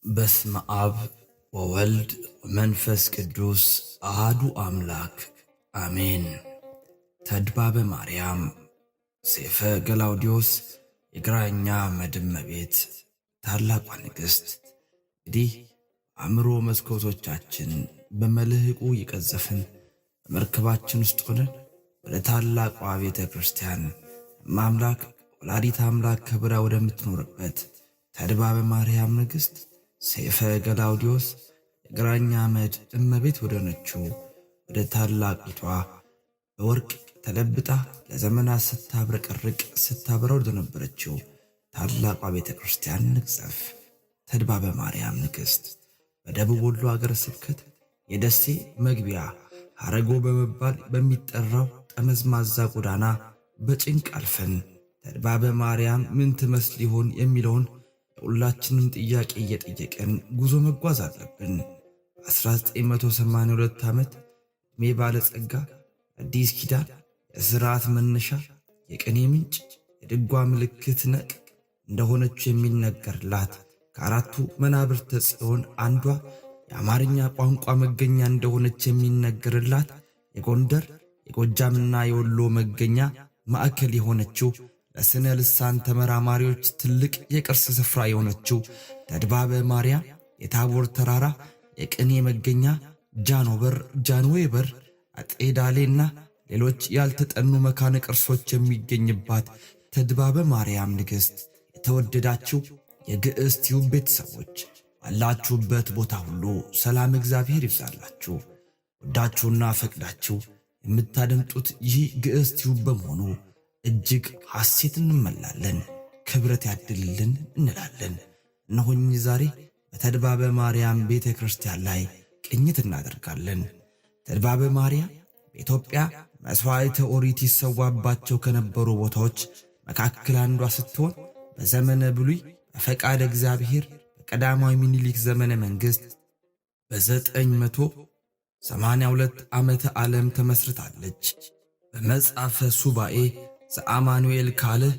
በስመ አብ ወወልድ ወመንፈስ ቅዱስ አሃዱ አምላክ አሜን። ተድባበ ማርያም ሰይፈ ገላውዲዮስ የግራኛ አመድ እመቤት ታላቋ ንግሥት። እንግዲህ አእምሮ መስኮቶቻችን በመልህቁ እየቀዘፍን በመርከባችን ውስጥ ሆነን ወደ ታላቋ ቤተ ክርስቲያን እማምላክ ወላዲት አምላክ ከብራ ወደምትኖርበት ተድባበ ማርያም ንግሥት ሰይፈ ገላውዲዮስ የግራኝ አመድ እመቤት ወደሆነችው ወደ ታላቂቷ በወርቅ ተለብጣ ለዘመናት ስታብረቀርቅ ስታበራ ወደነበረችው ታላቋ ቤተ ክርስቲያን ንቅጸፍ። ተድባበ ማርያም ንግሥት በደቡብ ወሎ አገረ ስብከት የደሴ መግቢያ ሐረጎ በመባል በሚጠራው ጠመዝማዛ ጎዳና በጭንቅ አልፈን ተድባበ ማርያም ምን ትመስል ይሆን የሚለውን የሁላችንም ጥያቄ እየጠየቅን ጉዞ መጓዝ አለብን። በ1982 ዓመት ዕድሜ ባለጸጋ አዲስ ኪዳን የሥርዓት መነሻ የቅኔ ምንጭ የድጓ ምልክት ነቅ እንደሆነች የሚነገርላት ከአራቱ መናብርተ ጽዮን አንዷ የአማርኛ ቋንቋ መገኛ እንደሆነች የሚነገርላት የጎንደር የጎጃምና የወሎ መገኛ ማዕከል የሆነችው ለስነ ልሳን ተመራማሪዎች ትልቅ የቅርስ ስፍራ የሆነችው ተድባበ ማርያም የታቦር ተራራ የቅኔ መገኛ ጃኖበር፣ ጃንዌበር፣ አጤዳሌና ሌሎች ያልተጠኑ መካነ ቅርሶች የሚገኝባት ተድባበ ማርያም ንግሥት። የተወደዳችሁ የግዕዝ ቲዩብ ቤተሰቦች ባላችሁበት ቦታ ሁሉ ሰላም እግዚአብሔር ይብዛላችሁ። ወዳችሁና ፈቅዳችሁ የምታደምጡት ይህ ግዕዝ ቲዩብ በመሆኑ እጅግ ሐሴት እንመላለን፣ ክብረት ያድልልን እንላለን። እነሆኝ ዛሬ በተድባበ ማርያም ቤተ ክርስቲያን ላይ ቅኝት እናደርጋለን። ተድባበ ማርያም በኢትዮጵያ መሥዋዕተ ኦሪት ይሰዋባቸው ከነበሩ ቦታዎች መካከል አንዷ ስትሆን በዘመነ ብሉይ በፈቃደ እግዚአብሔር በቀዳማዊ ምኒልክ ዘመነ መንግሥት በ982 ዓመተ ዓለም ተመስርታለች። በመጽሐፈ ሱባኤ ዘአማኑኤል ካልህ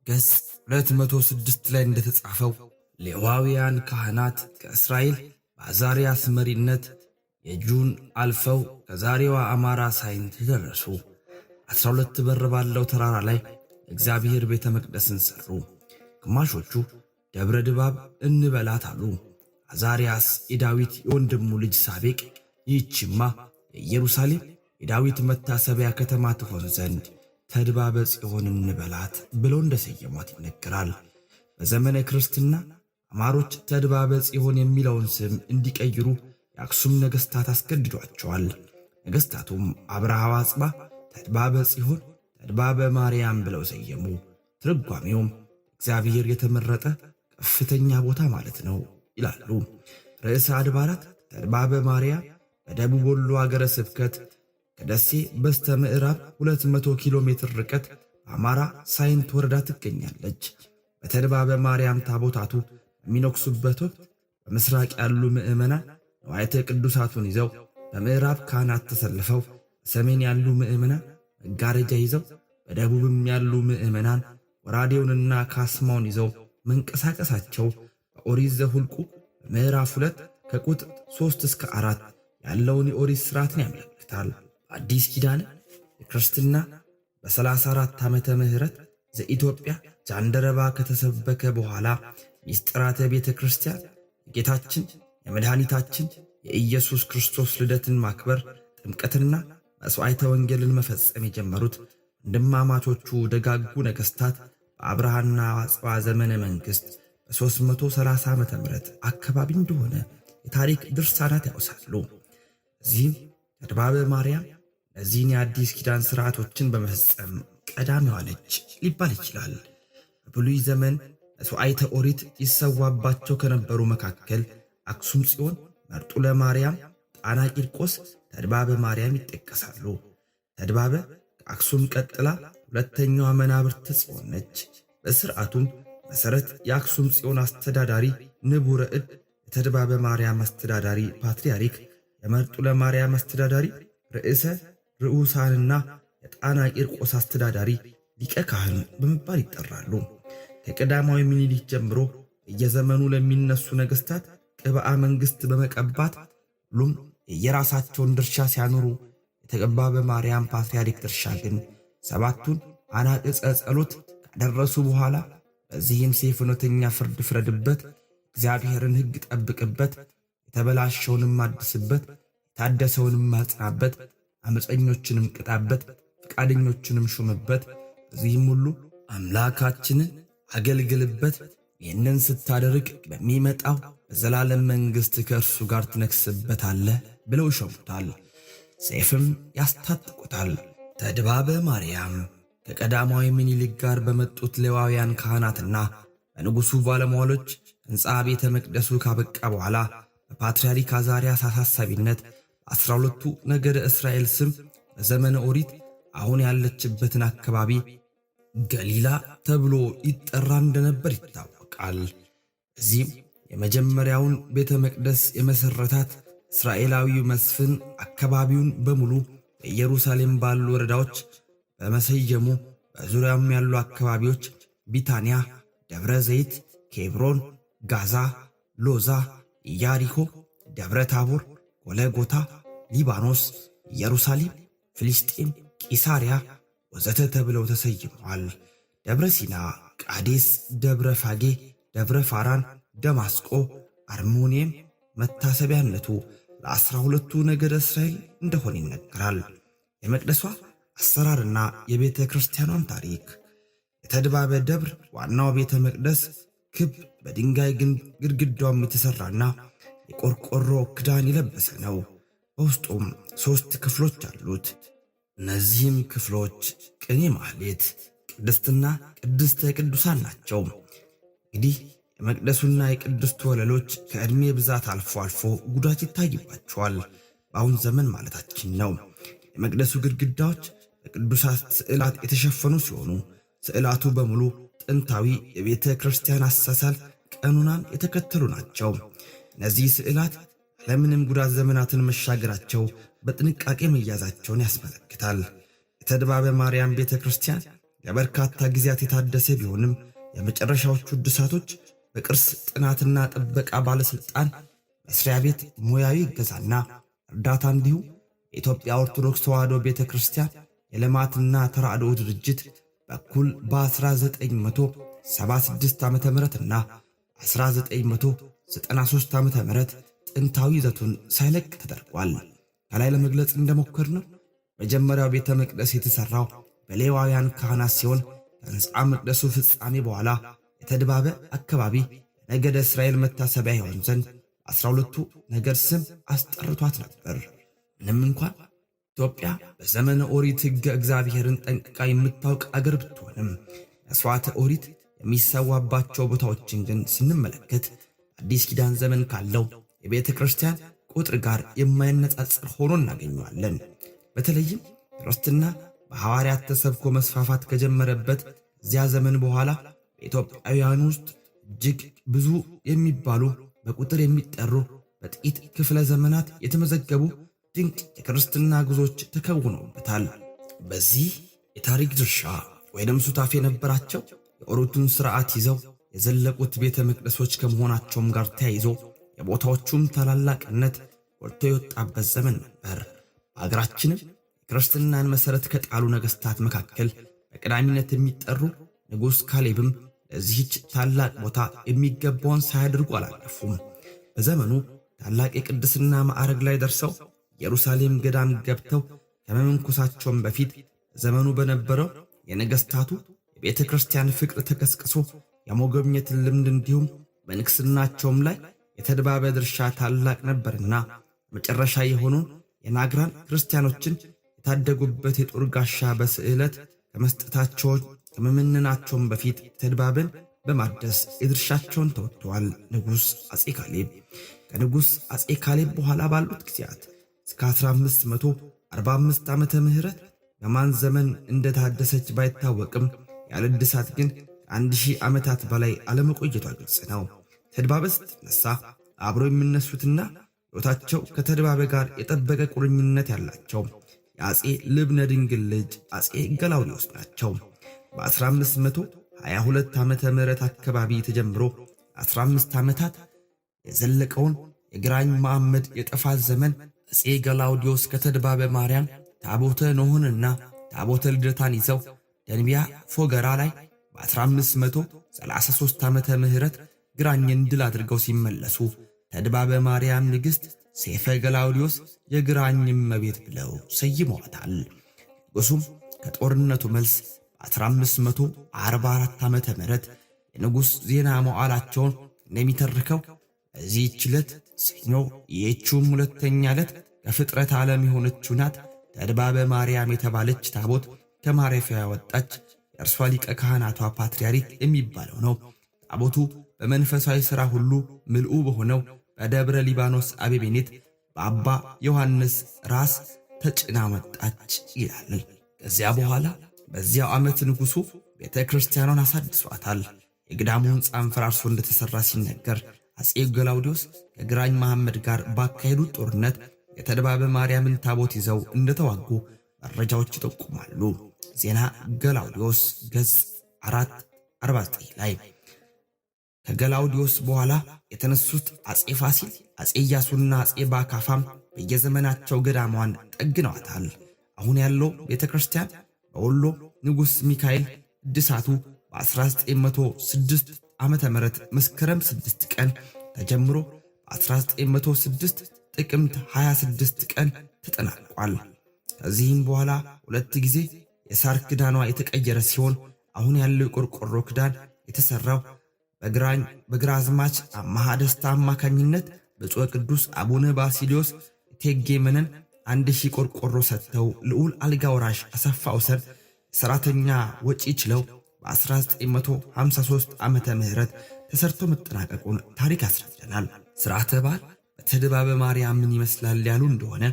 ገጽ 206 ላይ እንደተጻፈው ሌዋውያን ካህናት ከእስራኤል በአዛርያስ መሪነት የጁን አልፈው ከዛሬዋ አማራ ሳይንት ደረሱ። 12 በር ባለው ተራራ ላይ እግዚአብሔር ቤተ መቅደስን ሠሩ። ግማሾቹ ደብረ ድባብ እንበላት አሉ። አዛርያስ የዳዊት የወንድሙ ልጅ ሳቤቅ ይህችማ የኢየሩሳሌም የዳዊት መታሰቢያ ከተማ ትሆን ዘንድ ተድባበ ጽዮን እንበላት ብለው እንደሰየሟት ይነገራል። በዘመነ ክርስትና አማሮች ተድባበ ጽዮን የሚለውን ስም እንዲቀይሩ የአክሱም ነገሥታት አስገድዷቸዋል። ነገሥታቱም አብርሃ ወአጽብሃ ተድባበ ጽዮን፣ ተድባበ ማርያም ብለው ሰየሙ። ትርጓሜውም እግዚአብሔር የተመረጠ ከፍተኛ ቦታ ማለት ነው ይላሉ። ርዕሰ አድባራት ተድባበ ማርያም በደቡብ ወሎ አገረ ስብከት ከደሴ በስተ ምዕራብ 200 ኪሎ ሜትር ርቀት በአማራ ሳይንት ወረዳ ትገኛለች። በተድባበ ማርያም ታቦታቱ በሚነግሱበት ወቅት በምስራቅ ያሉ ምዕመናን ንዋየተ ቅዱሳቱን ይዘው፣ በምዕራብ ካህናት ተሰልፈው፣ በሰሜን ያሉ ምዕመናን መጋረጃ ይዘው፣ በደቡብም ያሉ ምዕመናን ወራዴውንና ካስማውን ይዘው መንቀሳቀሳቸው በኦሪት ዘኍልቍ በምዕራፍ 2 ከቁጥር 3 እስከ 4 ያለውን የኦሪት ሥርዓትን ያመለክታል። አዲስ ኪዳን የክርስትና በ34 ዓመተ ምህረት ዘኢትዮጵያ ጃንደረባ ከተሰበከ በኋላ ሚስጥራተ ቤተ ክርስቲያን የጌታችን የመድኃኒታችን የኢየሱስ ክርስቶስ ልደትን ማክበር፣ ጥምቀትና መሥዋዕተ ወንጌልን መፈጸም የጀመሩት ወንድማማቾቹ ደጋጉ ነገሥታት በአብርሃና አጽብሃ ዘመነ መንግሥት በ330 ዓመተ ምህረት አካባቢ እንደሆነ የታሪክ ድርሳናት ያውሳሉ። እዚህም ተድባበ ማርያም እነዚህን የአዲስ ኪዳን ሥርዓቶችን በመፈጸም ቀዳሚዋ ነች ሊባል ይችላል። በብሉይ ዘመን መሥዋዕተ ኦሪት ይሰዋባቸው ከነበሩ መካከል አክሱም ጽዮን፣ መርጡለ ማርያም፣ ጣና ቂርቆስ፣ ተድባበ ማርያም ይጠቀሳሉ። ተድባበ ከአክሱም ቀጥላ ሁለተኛዋ መናብርተ ጽዮን ነች። በሥርዓቱም መሠረት የአክሱም ጽዮን አስተዳዳሪ ንቡረ እድ፣ የተድባበ ማርያም አስተዳዳሪ ፓትርያርክ፣ የመርጡለ ማርያም አስተዳዳሪ ርዕሰ ርዑሳንና የጣና ቂርቆስ አስተዳዳሪ ሊቀ ካህን በመባል ይጠራሉ። ከቀዳማዊ ምኒልክ ጀምሮ በየዘመኑ ለሚነሱ ነገሥታት ቅብአ መንግሥት በመቀባት ሁሉም የየራሳቸውን ድርሻ ሲያኖሩ የተቀባበ ማርያም ፓትርያርክ ድርሻ ግን ሰባቱን አናቅጸ ጸሎት ካደረሱ በኋላ በዚህም ሰይፍ እውነተኛ ፍርድ ፍረድበት፣ እግዚአብሔርን ሕግ ጠብቅበት፣ የተበላሸውንም አድስበት፣ የታደሰውንም አጽናበት፣ ዓመፀኞችንም ቅጣበት፣ ፈቃደኞችንም ሹምበት፣ በዚህም ሁሉ አምላካችንን አገልግልበት። ይህንን ስታደርግ በሚመጣው በዘላለም መንግሥት ከእርሱ ጋር ትነግሥበታለህ ብለው ይሾሙታል። ሰይፍም ያስታጥቁታል። ተድባበ ማርያም ከቀዳማዊ ምኒልክ ጋር በመጡት ሌዋውያን ካህናትና በንጉሡ ባለሟሎች ሕንፃ ቤተ መቅደሱ ካበቃ በኋላ በፓትርያርክ አዛርያስ አሳሳቢነት 12ቱ ነገደ እስራኤል ስም በዘመነ ኦሪት አሁን ያለችበትን አካባቢ ገሊላ ተብሎ ይጠራ እንደነበር ይታወቃል። እዚህም የመጀመሪያውን ቤተ መቅደስ የመሠረታት እስራኤላዊው መስፍን አካባቢውን በሙሉ በኢየሩሳሌም ባሉ ወረዳዎች በመሰየሙ በዙሪያም ያሉ አካባቢዎች ቢታንያ፣ ደብረ ዘይት፣ ኬብሮን፣ ጋዛ፣ ሎዛ፣ ኢያሪኮ፣ ደብረ ታቦር፣ ጎለጎታ፣ ሊባኖስ፣ ኢየሩሳሌም፣ ፍልስጤም፣ ቂሳሪያ ወዘተ ተብለው ተሰይመዋል። ደብረ ሲና፣ ቃዴስ፣ ደብረ ፋጌ፣ ደብረ ፋራን፣ ደማስቆ፣ አርሞንኤም መታሰቢያነቱ ለ12ቱ ነገደ እስራኤል እንደሆነ ይነገራል። የመቅደሷ አሰራርና የቤተ ክርስቲያኗን ታሪክ የተድባበ ደብር ዋናው ቤተ መቅደስ ክብ በድንጋይ ግንብ ግድግዳውም የተሠራና የቆርቆሮ ክዳን የለበሰ ነው። በውስጡም 3 ክፍሎች አሉት። እነዚህም ክፍሎች ቅኔ ማህሌት፣ ቅድስትና ቅድስተ ቅዱሳን ናቸው። እንግዲህ የመቅደሱና የቅድስቱ ወለሎች ከዕድሜ ብዛት አልፎ አልፎ ጉዳት ይታይባቸዋል። በአሁን ዘመን ማለታችን ነው። የመቅደሱ ግድግዳዎች በቅዱሳት ስዕላት የተሸፈኑ ሲሆኑ ስዕላቱ በሙሉ ጥንታዊ የቤተ ክርስቲያን አሳሳል ቀኖናን የተከተሉ ናቸው። እነዚህ ስዕላት ያለምንም ጉዳት ዘመናትን መሻገራቸው በጥንቃቄ መያዛቸውን ያስመለክታል። የተድባበ ማርያም ቤተ ክርስቲያን ለበርካታ ጊዜያት የታደሰ ቢሆንም የመጨረሻዎቹ እድሳቶች በቅርስ ጥናትና ጥበቃ ባለሥልጣን መስሪያ ቤት ሙያዊ እገዛና እርዳታ እንዲሁም የኢትዮጵያ ኦርቶዶክስ ተዋሕዶ ቤተ ክርስቲያን የልማትና ተራድኦ ድርጅት በኩል በ1976 ዓ.ም እና 1993 ዓ.ም ጥንታዊ ይዘቱን ሳይለቅ ተደርጓል። ከላይ ለመግለጽ እንደሞከርነው መጀመሪያው ቤተ መቅደስ የተሠራው በሌዋውያን ካህናት ሲሆን ከሕንፃ መቅደሱ ፍጻሜ በኋላ የተድባበ አካባቢ ለነገደ እስራኤል መታሰቢያ ይሆን ዘንድ 12ቱ ነገድ ስም አስጠርቷት ነበር። ምንም እንኳን ኢትዮጵያ በዘመነ ኦሪት ሕገ እግዚአብሔርን ጠንቅቃ የምታውቅ አገር ብትሆንም መስዋዕተ ኦሪት የሚሰዋባቸው ቦታዎችን ግን ስንመለከት አዲስ ኪዳን ዘመን ካለው የቤተ ክርስቲያን ቁጥር ጋር የማይነጻጸር ሆኖ እናገኘዋለን። በተለይም ክርስትና በሐዋርያት ተሰብኮ መስፋፋት ከጀመረበት እዚያ ዘመን በኋላ በኢትዮጵያውያን ውስጥ እጅግ ብዙ የሚባሉ በቁጥር የሚጠሩ በጥቂት ክፍለ ዘመናት የተመዘገቡ ድንቅ የክርስትና ጉዞዎች ተከውነውበታል። በዚህ የታሪክ ድርሻ ወይንም ሱታፌ የነበራቸው የኦሪቱን ሥርዓት ይዘው የዘለቁት ቤተ መቅደሶች ከመሆናቸውም ጋር ተያይዞ የቦታዎቹም ታላላቅነት ጎልቶ የወጣበት ዘመን ነበር። በአገራችንም የክርስትናን መሠረት ከጣሉ ነገሥታት መካከል በቀዳሚነት የሚጠሩ ንጉሥ ካሌብም ለዚህች ታላቅ ቦታ የሚገባውን ሳያደርጉ አላለፉም። በዘመኑ ታላቅ የቅድስና ማዕረግ ላይ ደርሰው ኢየሩሳሌም ገዳም ገብተው ከመመንኮሳቸውም በፊት በዘመኑ በነበረው የነገሥታቱ የቤተ ክርስቲያን ፍቅር ተቀስቅሶ የመጎብኘትን ልምድ እንዲሁም በንግሥናቸውም ላይ የተድባበ ድርሻ ታላቅ ነበርና መጨረሻ የሆኑን የናግራን ክርስቲያኖችን የታደጉበት የጦር ጋሻ በስዕለት ከመስጠታቸው ከመመነናቸውም በፊት ተድባብን በማደስ የድርሻቸውን ተወጥተዋል። ንጉሥ አፄ ካሌብ ከንጉሥ አፄ ካሌብ በኋላ ባሉት ጊዜያት እስከ 1545 ዓመተ ምህረት በማን ዘመን እንደታደሰች ባይታወቅም ያለ እድሳት ግን ከ1000 ዓመታት በላይ አለመቆየቷ ግልጽ ነው። ተድባበ ስትነሳ አብሮ የሚነሱትና ሕይወታቸው ከተድባበ ጋር የጠበቀ ቁርኝነት ያላቸው የአፄ ልብነ ድንግል ልጅ አፄ ገላውዴዎስ ናቸው። በ1522 ዓመተ ምህረት አካባቢ ተጀምሮ 15 ዓመታት የዘለቀውን የግራኝ መሐመድ የጥፋት ዘመን አፄ ገላውዲዮስ ከተድባበ ማርያም ታቦተ ኖኅንና ታቦተ ልደታን ይዘው ደንቢያ ፎገራ ላይ በ1533 ዓመተ ምህረት ግራኝን ድል አድርገው ሲመለሱ ተድባበ ማርያም ንግሥት ሴፈ ገላውዲዮስ የግራኝ እመቤት ብለው ሰይመዋታል። ንጉሡም ከጦርነቱ መልስ በ1544 ዓመተ ምህረት የንጉሥ ዜና መዋዕላቸውን እንደሚተርከው በዚህች ዕለት ሰኞ ይህችውም ሁለተኛ ዕለት ከፍጥረት ዓለም የሆነችው ናት ተድባበ ማርያም የተባለች ታቦት ከማረፊያ ያወጣች የእርሷ ሊቀ ካህናቷ ፓትርያርክ የሚባለው ነው። ታቦቱ በመንፈሳዊ ሥራ ሁሉ ምልኡ በሆነው በደብረ ሊባኖስ አቤቤኔት በአባ ዮሐንስ ራስ ተጭና መጣች ይላል። ከዚያ በኋላ በዚያው ዓመት ንጉሡ ቤተ ክርስቲያኗን አሳድሷታል። የገዳሙ ሕንፃን ፈራርሶ እንደተሠራ ሲነገር አፄ ገላውዲዮስ ከግራኝ መሐመድ ጋር ባካሄዱት ጦርነት የተድባበ ማርያምን ታቦት ይዘው እንደተዋጉ መረጃዎች ይጠቁማሉ። ዜና ገላውዲዮስ ገጽ 449 ላይ። ከገላውዲዮስ በኋላ የተነሱት አፄ ፋሲል፣ አፄ ኢያሱና አፄ ባካፋም በየዘመናቸው ገዳሟን ጠግነዋታል። አሁን ያለው ቤተ ክርስቲያን በወሎ ንጉሥ ሚካኤል እድሳቱ በ1906 ዓመተ ምህረት መስከረም 6 ቀን ተጀምሮ በ1906 ጥቅምት 26 ቀን ተጠናቋል። ከዚህም በኋላ ሁለት ጊዜ የሳር ክዳኗ የተቀየረ ሲሆን አሁን ያለው የቆርቆሮ ክዳን የተሰራው በግራዝማች አማሃ ደስታ አማካኝነት ብፁዕ ቅዱስ አቡነ ባሲሊዮስ እቴጌ መነን 1000 ቆርቆሮ ሰጥተው ልዑል አልጋ ወራሽ አሰፋ ወሰን ሰራተኛ ወጪ ችለው በ1953 ዓመተ ምህረት ተሰርቶ መጠናቀቁን ታሪክ ያስረዳናል። ሥርዓተ በዓል በተድባበ ማርያም ምን ይመስላል ያሉ እንደሆነ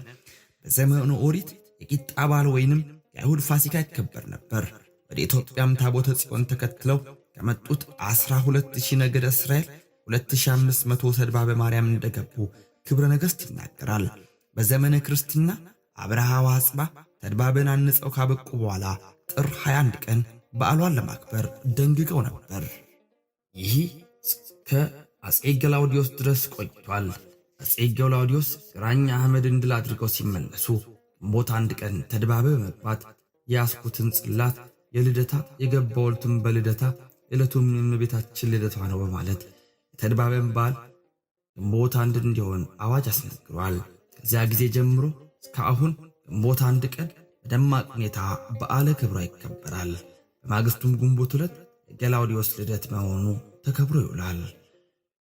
በዘመኑ ኦሪት የቂጣ በዓል ወይንም የአይሁድ ፋሲካ ይከበር ነበር። ወደ ኢትዮጵያም ታቦተ ጽዮን ተከትለው ከመጡት 12000 ነገደ እስራኤል 2500 ተድባበ ማርያም እንደገቡ ክብረ ነገሥት ይናገራል። በዘመነ ክርስትና አብርሃ ወአጽብሃ ተድባበን አንጸው ካበቁ በኋላ ጥር 21 ቀን በዓሏን ለማክበር ደንግገው ነበር። ይህ እስከ አፄ ገላውዲዮስ ድረስ ቆይቷል። አፄ ገላውዲዮስ ግራኝ አህመድን ድል አድርገው ሲመለሱ ግንቦት 1 ቀን ተድባበ በመግባት የያዝኩትን ጽላት የልደታ የገባውልቱም በልደታ ዕለቱም የእመቤታችን ልደቷ ነው በማለት የተድባበን በዓል ግንቦት 1 እንዲሆን አዋጅ አስነግሯል። ከዚያ ጊዜ ጀምሮ እስከ አሁን ግንቦት 1 ቀን በደማቅ ሁኔታ በዓለ ክብሯ ይከበራል። በማግስቱም ግንቦት 2 የገላውዲዮስ ልደት መሆኑ ተከብሮ ይውላል።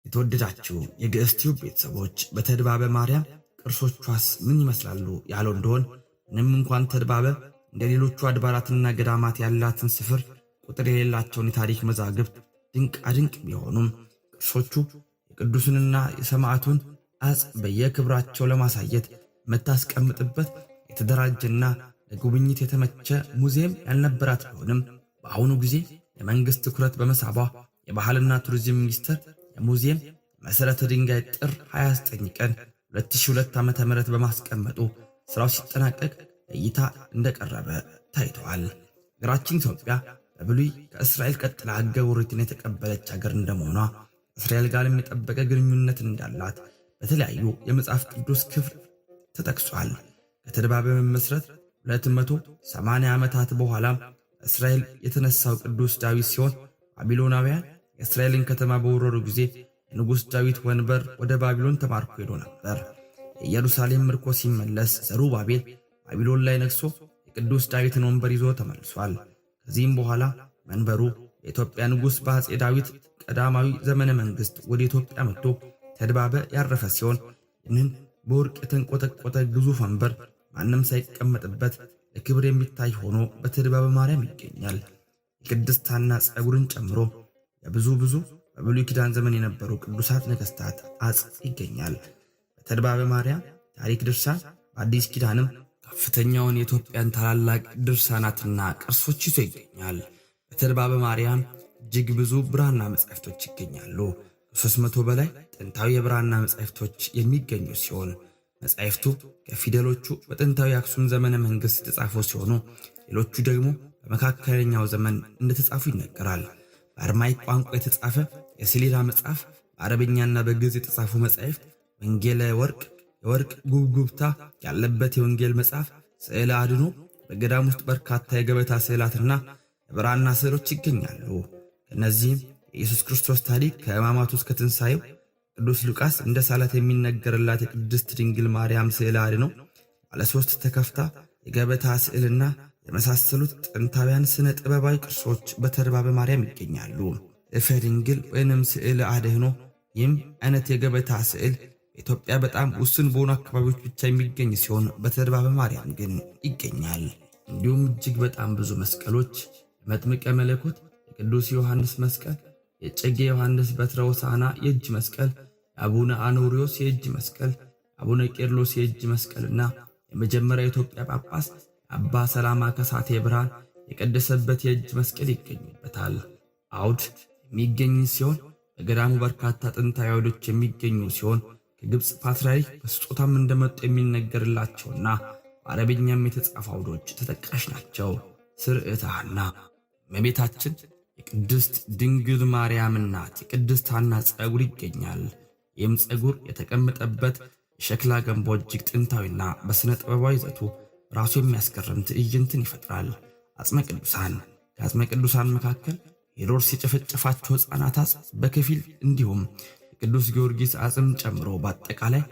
የተወደዳችሁ የግዕዝ ቲዩብ ቤተሰቦች በተድባበ ማርያም ቅርሶቿስ ምን ይመስላሉ ያለው እንደሆን ምንም እንኳን ተድባበ እንደ ሌሎቹ አድባራትና ገዳማት ያላትን ስፍር ቁጥር የሌላቸውን የታሪክ መዛግብት ድንቅ አድንቅ ቢሆኑም ቅርሶቹ የቅዱስንና የሰማዕቱን አጽ በየክብራቸው ለማሳየት የምታስቀምጥበት የተደራጀና ለጉብኝት የተመቸ ሙዚየም ያልነበራት ቢሆንም በአሁኑ ጊዜ የመንግሥት ትኩረት በመሳቧ የባህልና ቱሪዝም ሚኒስቴር የሙዚየም መሠረተ ድንጋይ ጥር 29 ቀን 2002 ዓ.ም በማስቀመጡ ሥራው ሲጠናቀቅ ለእይታ እንደቀረበ ታይተዋል። ሀገራችን ኢትዮጵያ በብሉይ ከእስራኤል ቀጥላ ሕገ ኦሪትን የተቀበለች ሀገር እንደመሆኗ እስራኤል ጋርም የጠበቀ ግንኙነት እንዳላት በተለያዩ የመጽሐፍ ቅዱስ ክፍል ተጠቅሷል። ከተድባበ መመስረት 280 ዓመታት በኋላ እስራኤል የተነሳው ቅዱስ ዳዊት ሲሆን ባቢሎናውያን የእስራኤልን ከተማ በወረሩ ጊዜ የንጉሥ ዳዊት ወንበር ወደ ባቢሎን ተማርኮ ሄዶ ነበር። የኢየሩሳሌም ምርኮ ሲመለስ ዘሩባቤል ባቢሎን ላይ ነግሶ የቅዱስ ዳዊትን ወንበር ይዞ ተመልሷል። ከዚህም በኋላ መንበሩ የኢትዮጵያ ንጉሥ በአፄ ዳዊት ቀዳማዊ ዘመነ መንግሥት ወደ ኢትዮጵያ መጥቶ ተድባበ ያረፈ ሲሆን ይህንን በወርቅ የተንቆጠቆጠ ግዙፍ ወንበር ማንም ሳይቀመጥበት ለክብር የሚታይ ሆኖ በተድባበ ማርያም ይገኛል። የቅድስት ሐና ፀጉርን ጨምሮ የብዙ ብዙ በብሉይ ኪዳን ዘመን የነበሩ ቅዱሳት ነገሥታት አጽ ይገኛል። በተድባበ ማርያም ታሪክ ድርሳን በአዲስ ኪዳንም ከፍተኛውን የኢትዮጵያን ታላላቅ ድርሳናትና ቅርሶች ይዞ ይገኛል። በተድባበ ማርያም እጅግ ብዙ ብራና መጻሕፍቶች ይገኛሉ። ከ300 በላይ ጥንታዊ የብራና መጻሕፍቶች የሚገኙ ሲሆን መጻሕፍቱ ከፊደሎቹ በጥንታዊ አክሱም ዘመነ መንግሥት የተጻፉ ሲሆኑ ሌሎቹ ደግሞ በመካከለኛው ዘመን እንደተጻፉ ይነገራል። በአርማይክ ቋንቋ የተጻፈ የሰሌዳ መጽሐፍ በአረብኛና በግዕዝ የተጻፉ መጻሕፍት፣ ወንጌለ ወርቅ፣ የወርቅ ጉብጉብታ ያለበት የወንጌል መጽሐፍ፣ ስዕለ አድኖ። በገዳም ውስጥ በርካታ የገበታ ስዕላትና የብራና ስዕሎች ይገኛሉ። ከእነዚህም የኢየሱስ ክርስቶስ ታሪክ ከሕማማቱ እስከ ትንሣኤው ቅዱስ ሉቃስ እንደ ሳላት የሚነገርላት የቅድስት ድንግል ማርያም ስዕለ አድኖ፣ ባለ ሦስት ተከፍታ የገበታ ስዕልና የመሳሰሉት ጥንታውያን ስነ ጥበባዊ ቅርሶች በተድባበ ማርያም ይገኛሉ። እፈ ድንግል ወይንም ስዕለ አድኅኖ፣ ይህም አይነት የገበታ ስዕል በኢትዮጵያ በጣም ውስን በሆኑ አካባቢዎች ብቻ የሚገኝ ሲሆን በተድባበ ማርያም ግን ይገኛል። እንዲሁም እጅግ በጣም ብዙ መስቀሎች፣ የመጥምቀ መለኮት የቅዱስ ዮሐንስ መስቀል፣ የእጨጌ ዮሐንስ በትረ ሆሳዕና የእጅ መስቀል፣ የአቡነ አኖሪዎስ የእጅ መስቀል፣ የአቡነ ቄርሎስ የእጅ መስቀልና የመጀመሪያ የኢትዮጵያ ጳጳስ አባ ሰላማ ከሳቴ ብርሃን የቀደሰበት የእጅ መስቀል ይገኙበታል። አውድ የሚገኝ ሲሆን በገዳሙ በርካታ ጥንታዊ አውዶች የሚገኙ ሲሆን ከግብፅ ፓትርያርክ በስጦታም እንደመጡ የሚነገርላቸውና በአረብኛም የተጻፉ አውዶች ተጠቃሽ ናቸው። ስርዕተ ሐና፣ እመቤታችን የቅድስት ድንግል ማርያም እናት የቅድስት ሐና ጸጉር ይገኛል። ይህም ጸጉር የተቀመጠበት የሸክላ ገንቦ እጅግ ጥንታዊና በሥነ ጥበባዊ ይዘቱ ራሱ የሚያስገርም ትዕይንትን ይፈጥራል። አጽመ ቅዱሳን፣ ከአጽመ ቅዱሳን መካከል ሄሮድስ የጨፈጨፋቸው ሕፃናት አጽም በከፊል እንዲሁም የቅዱስ ጊዮርጊስ አጽም ጨምሮ በአጠቃላይ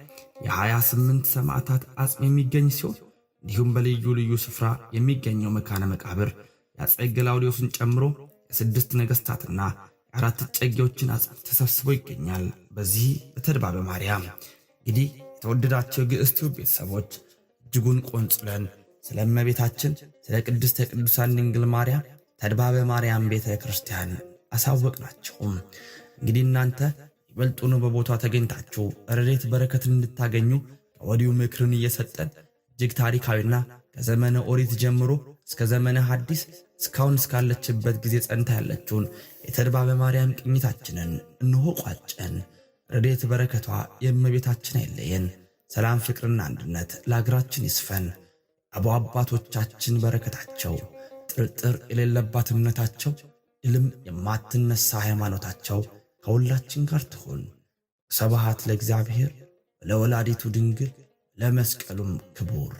የ28 ሰማዕታት አጽም የሚገኝ ሲሆን እንዲሁም በልዩ ልዩ ስፍራ የሚገኘው መካነ መቃብር የአፄ ገላውዴዎስን ጨምሮ የስድስት ነገሥታትና የአራት እጨጌዎችን አጽም ተሰብስቦ ይገኛል። በዚህ በተድባበ ማርያም እንግዲህ የተወደዳቸው የግዕዝ ቲዩብ ቤተሰቦች፣ እጅጉን ቆንጽለን ስለ እመቤታችን ስለ ቅድስተ ቅዱሳን ድንግል ማርያም ተድባበ ማርያም ቤተ ክርስቲያን አሳወቅናችሁም። እንግዲህ እናንተ ይበልጡኑ በቦታው ተገኝታችሁ ረድኤት በረከትን እንድታገኙ ከወዲሁ ምክርን እየሰጠን እጅግ ታሪካዊና ከዘመነ ኦሪት ጀምሮ እስከ ዘመነ ሐዲስ እስካሁን እስካለችበት ጊዜ ጸንታ ያለችውን የተድባበ ማርያም ቅኝታችንን እንሆ ቋጨን። ረድኤት በረከቷ የእመቤታችን አይለየን። ሰላም፣ ፍቅርና አንድነት ለአገራችን ይስፈን። አቦ አባቶቻችን በረከታቸው፣ ጥርጥር የሌለባት እምነታቸው፣ ድልም የማትነሳ ሃይማኖታቸው ከሁላችን ጋር ትሁን። ስብሐት ለእግዚአብሔር ለወላዲቱ ድንግል ለመስቀሉም ክቡር።